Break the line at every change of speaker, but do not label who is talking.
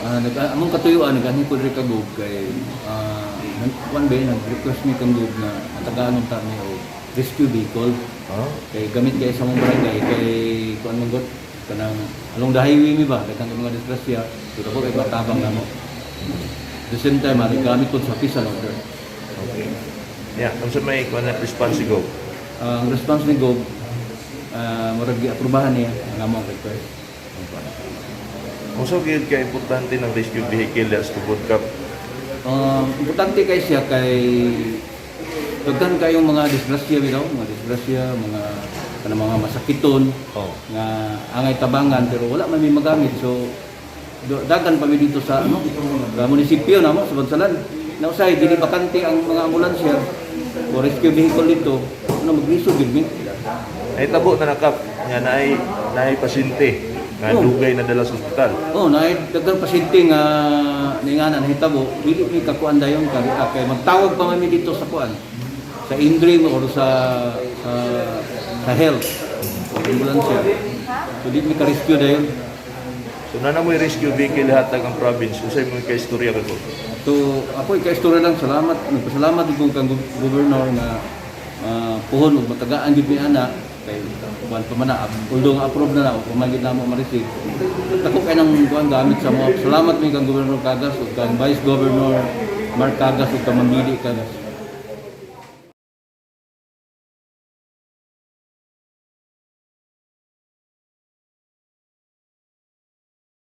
Nag among katuyuan, nag-anhi ko diri kag Gov kay kuan ba, nag-request mi kang Gov na matagaan ta mi og rescue vehicle kay gamit kay sa among barangay, kay kuan man gud, kanang along the highway mi ba, daghan kay mga disgrasya, so dako kay matabang namo. The same time, gamit po sa peace and order.
Okay. Yeah, unsa may kuan na response si Gov?
Ang response ni Gov, murag giaprobahan niya ang among request.
Unsa gyud ka importante ng rescue vehicle sa Tubod, Kap?
Importante kay siya kay daghan kayong mga disgrasya bitaw, mga disgrasya, mga kanang mga masakiton nga angay tabangan pero wala man may magamit. So dagan pa mi dito sa ano, sa munisipyo namo sa Bansalan. Nausay dili bakante ang mga ambulansya o rescue vehicle dito, ano, maglisod gid mi.
Ay tabo na na, Kap, nga naay naay pasyente nga dugay na dala sa ospital.
Oh, naay daghang pasyente nga ningana nahitabo, dili mi kakuan dayon kay magtawag pa man mi dito sa kuan, sa Indrim or sa health o ambulansya. So di mi ka-rescue dayon.
So naa na mo'y rescue vehicle hatag ang province. Unsay mo kay istorya ka ko?
So ako ika-istorya lang, salamat, nagpasalamat ko kang governor nga puhon ug matagaan gyud mi ana kay kuan pa man na, although nga approve na na o man gyud namo ma-receive. Dako kay nang kuan gamit sa mga. Salamat mi kang Governor Cagas ug kang Vice Governor Mark Cagas ug kang Ma'am Lily Cagas.